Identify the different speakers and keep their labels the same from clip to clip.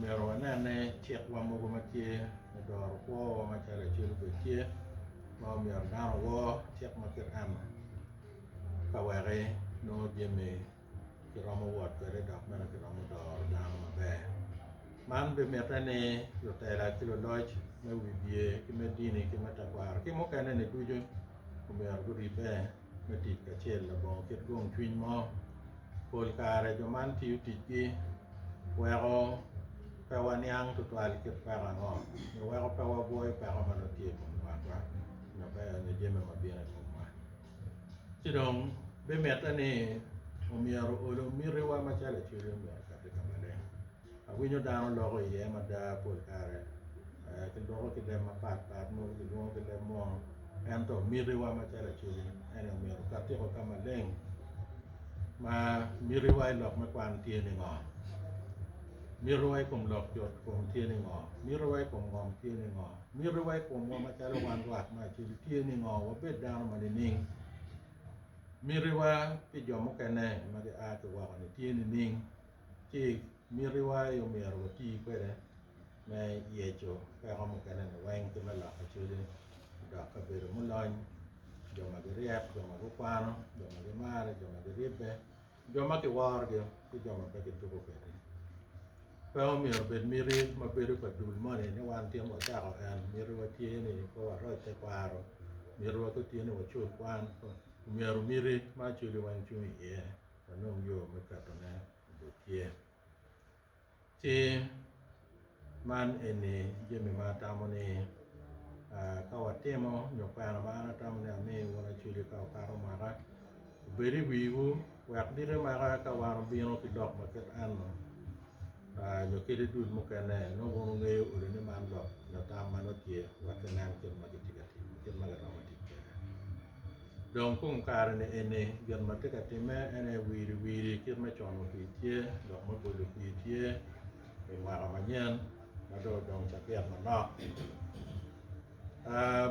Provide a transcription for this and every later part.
Speaker 1: Myero wanen ni cikwa mogo ma tye me doro kwowa macalo acel obed tye ma omyero dano owor cik ma kit eno ka weki nongo jami kiromo wot kwede dok bene kiromo doro dano maber. Man bimitte ni lutela ki luloc me wibye ki me dini ki me tekwaro ki mukene-ni ducu omyero guribbe me tic kacel labongo kit gong cwiny mo. Pol kare jo man tiyo ticgi weko pe waniang tutwal kit peko ango nyo weko pe wabwoyo peko ma nongo tye i kom lwakwa nyo jami ma bino i komwa. Ci dong bimitte ni omyero olo mitiwa macalo acholi omyero okati ka maleng. Awinyo dano loko iye mada pol kare kiloko ki leb mapat pat mogo kilwongo ki leb munu ento mitiwa macalo acholi ene omyero okatiko ka maleng ma mitiwa i lok me kwan tye ni ngo, mitiwa i kom lok yot kom tye ni ngo, mitiwa i kom ngom tye ni ngo. Mitiwa i komwa macalo wan lwak me Acholi tye ni ngo? Wabed dano ma nining? Mitiwa pi jo mukene ma gia ki woko-ni tye nining? Ci mitiwa aye omyero wati kwede me yeco peko mukene-ni weng ki me loko Acholi odok kabedo mulony, jo ma giryek, jo ma gukwano, jo ma gimare, jo ma giribbe. Jo ma kiworogi ki jo ma pe kituko kwedgi. Pe omyero obed miti ma bedo pa dul moni ni wan tin wacako en, mitiwa tye ni pe waroc tekwaro, mitiwa pe tye ni wacul kwan. Omyero miti ma Acholi weng cung iye wanong yo me ketone obed tye. Ci man eni jami ma atamo ni ka watimo nyo kwena ma an atamo ni ami wun Acholi ka wukato mwaka obed i wiwu wek diki maka ka wan obino ki lok ma kit eno nyo kadi dul mukene nongo wun wungeyo olo ni man lok nyo tam ma nongo tye wek kinen kit ma gitye ka tic kit ma giromo tic kwede. Dong kom kare-ni eni gin ma tye ka timme en aye wiri wiri kit me cono pii tye dok me bolo pii tye i mwaka manyen ma dong odong cabit manok.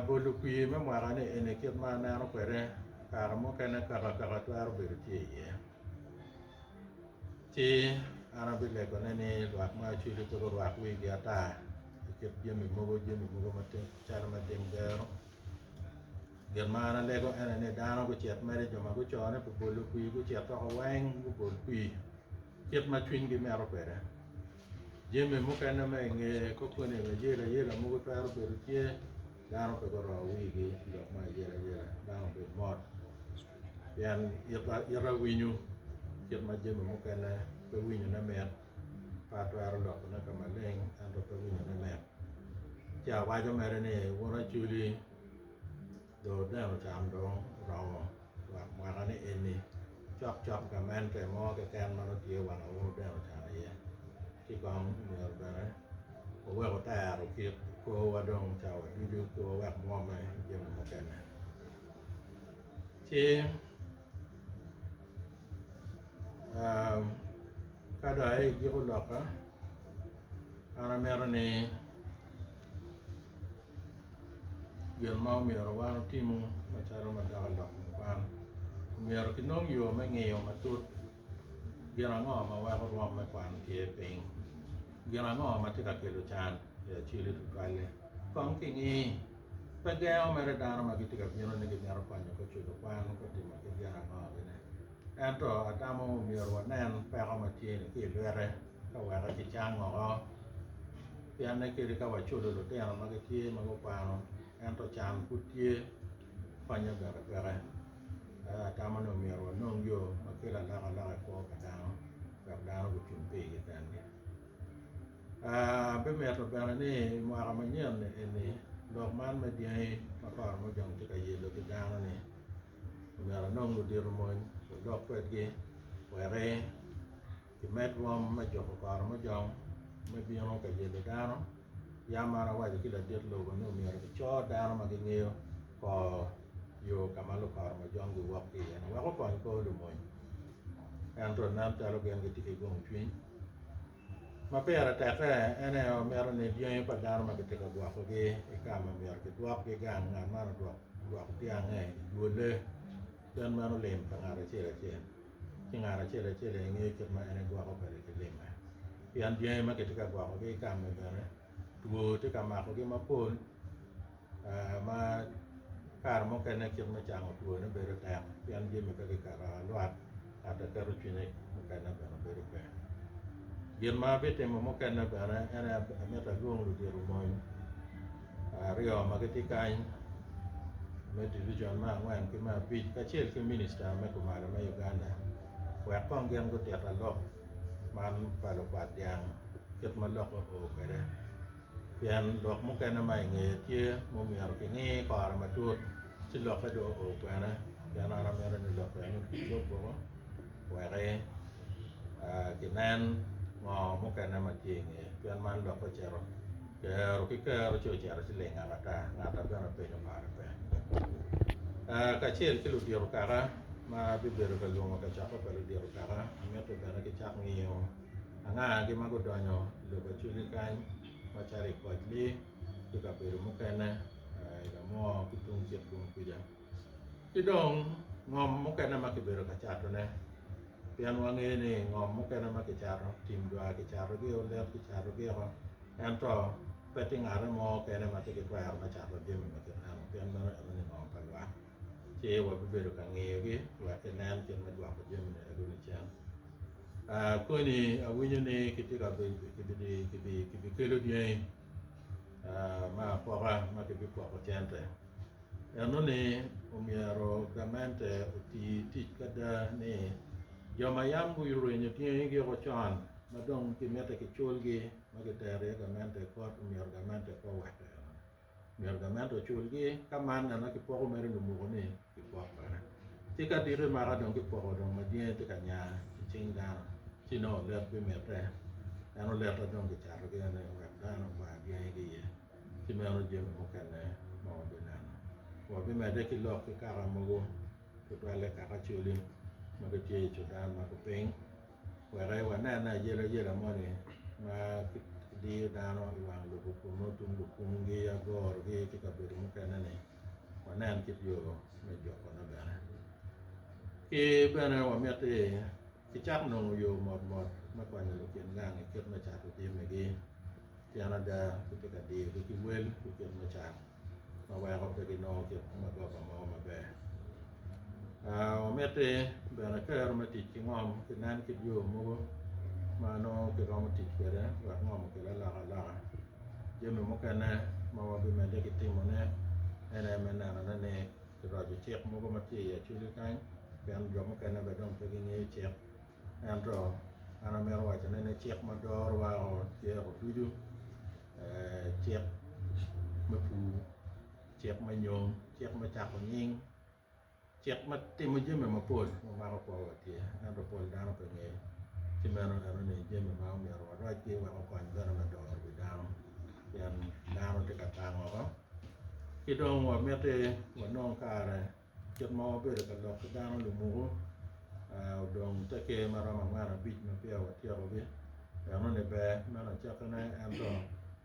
Speaker 1: Bolo pii me mwaka-ni eni kit ma aneno kwede kare mukene kakakaka twero bedo tye iye ci an abilegone ni lwak ma acwili pe gurwak wigi ata i kit jami mogo jami mogo calo me tim gero. Gin ma an alego en aye ni dano gucit mere jo ma gucone pi bolo kwir gucit woko weng gubol kwir kit ma cwinygi mito kwede. Jami mukene ma i nge kokoni ayelayela mogo twero bedo tye dano pe guro wigi i lok me ayelayela dano obed mot pien ita winyo kit ma jami mukene pe winyone mit pe atwero lokone ka maleng ento pe winyone mit. Ci awaco mere ni wun Acholi dong wudeno can dong oromo lwak mwaka ni eni cok cok gamente mo keken ma nongo tye wang ma wun wudeno can iye ci kong myero bene wuwek wutero kit korwa dong cawa ducu pe wuwek mwomme ki jami mukene ci ka dong aye igiko lokka. An amito ni gin ma omyero wan otimu macalo ma dok i lok kom kwan omyero kinong yo me ngiyo matut gin ango ma weko rwom me kwan tye piny gin ango ma tye ka kelo can i Acholi tutwalle kong kingi pe gengo mere dano ma gitye ka bino ni gimito konyo ka culo kwan ka timo kit gin ango gine ento atamo myero wanen peko ma tye-ni ki i lwete. ka weko kicang woko pienne kadi ka waculo lutino ma gitye ma gukwano ento can pud tye konye bene peke atamo ni myero wanong yo ma kelo alokaloka i kwo pa dano wek dano gucung pigi kengi bimito bene ni i mwaka manyen eni lok man me dyangi ma kore mujong tye ka yelo ki dano-ni myero anong ludito mony walok kwedgi wek Kimed rwom me juko kore mujong me bino ka yelo dano. Yam an awaco ki ladit lobo ni omyero kico dano ma gingeyo kor yo ka ma lukoro mujong giwok ki iye-ni wek okony kor lumony. Ento nen calo gin gitye ki gung cwiny. Ma pire tekke en aye wamito ni dyangi pa dano ma kitye ka gwokogi i ka ma myero kidwokgi gang ngat man odwok dyange i dwole pien meno lim pa ngat acel acel. Ci ngat acel acel aye ngeyo kit ma en egwoko kwede ki limme. Pien dyangi ma kitye ka gwokogi i kam-mi bene two tye ka makogi mapol ma kare mukene kit me cango twone bedo tek pien jami pe kiketo alwat ento keto cwinye mukene bene bedo pe. Gin ma abitimo mukene bene en aye amito alwong ludito mony aryo ma gitye kany me divijon me angwen ki me abic kacel ki minista me kumalo me Uganda wek kong gin gutita lok man pa lukwat dyang kit ma lok oo kwede pien lok mukene ma i ngeye tye ma omyero kingi kore matut ci lokke dong oo kwene pien an amito ni lok eni kicob woko wek kinen ngo mukene ma tye i ngeye pien man lokke ocito kero ki kero ci ocito ci ling ata ngat ma bene openyo pare pe. Kacel ki ludito kaka ma bibedo ka lwongo kacokke pa ludito kaka amito bene kicak ngiyo angagi ma gudonyo i lobo Acholi kany macalo i Kocli ki kabedo mukene i Lamwor ki tung Kitgum kuca ki dong ngom mukene ma kibedo ka catone pien wangeyo ni ngom mukene ma kicato tim jwa kicatogi olet kicatogio ento pe tye ngat mo kene ma tye ki twero me cato jami ma kit meno pien meno enoni ngom pa lwak ci wabibedo ka ngiyogi wek kinen kit me dwoko jamine eno cen. Koni awinyo ni kitye ka kibikelo dyangi me apoka ma kibipoko cente enoni omyero gamente oti tic ki ada ni jo ma yam gurwenyo dyangigi woko con ma dong gimito kiculgi ma kitero iye gamente i kot omyero gamente pe owek enoni myero gamente oculgi ka man eno kipoko mere lumuko ni kipok bene ci ka diki maka dong kipoko dong ma dyangi tye ka nya i cing dano ci nongo olet bimitte en oleta dong kicatogi ene wek dano okwa dyangigi iye ci meno jami mukene ma wabineno wabimedde ki lok ki kaka mogo tutwalle kaka Acholi ma gitye i Cudan ma kupiny wek wanene ayelayela moni ma kidiyo dano i wang lobo kunu tung lukungi agorogi ki kabedo mukene-ni wanen kit yo me jokone bene. Ki bene wamiti kicak nongo yo motmot me konyo lukin gang i kit me cato jamigi pien ada kitye ka diyogi ki wel ki kit me cat. ma weko pe ginongo kit magoba mo maber. Wamiti bene kero me tic ki ngom ki nen kit yo mogo ma nongo kiromo tic kwede wek ngom okel alokaloka. Jami mukene ma wabimedde ki timone en aye me nenone ni kiroco cik mogo ma tye i Acholi kany pien jo mukene bene dong pe gingeyo cik ento an amito wacone ni cik ma dorowa tyeko ducu cik me pur, cik me nyom, cik me cako nying, cik me timo jami mapol ma mako kwowa tye ento pol dano pe ngeyo ci meno enoni jami ma omyero warocgi wek okony bene me doro wi dano pien dano tye ka tang woko ki dong wamiti wanong kare Kit ma wabedo ka lok ki dano lumuku, odong te ker ma romo 45 ma peya watyekogi. Enoni ber, meno acakkine, ento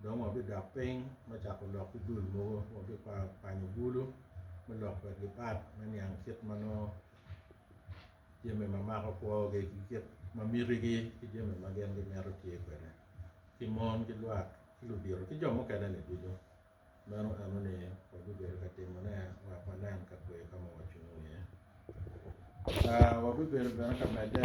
Speaker 1: dong wabidok piny me cako lok ki dul mogo. Wabikwanyo bulu me lok kwedgi pat me niang kit ma nongo jami ma mako kwogi ki kit ma mitigi ki jami ma gin gimito tye kwede, ki mon ki lwak ki ludito ki jo mukene-ni ducu. Meno eno ni wabibedo ka timone wek wanen ka kwe ka ma wacung iye. Wabibedo bene ka medde.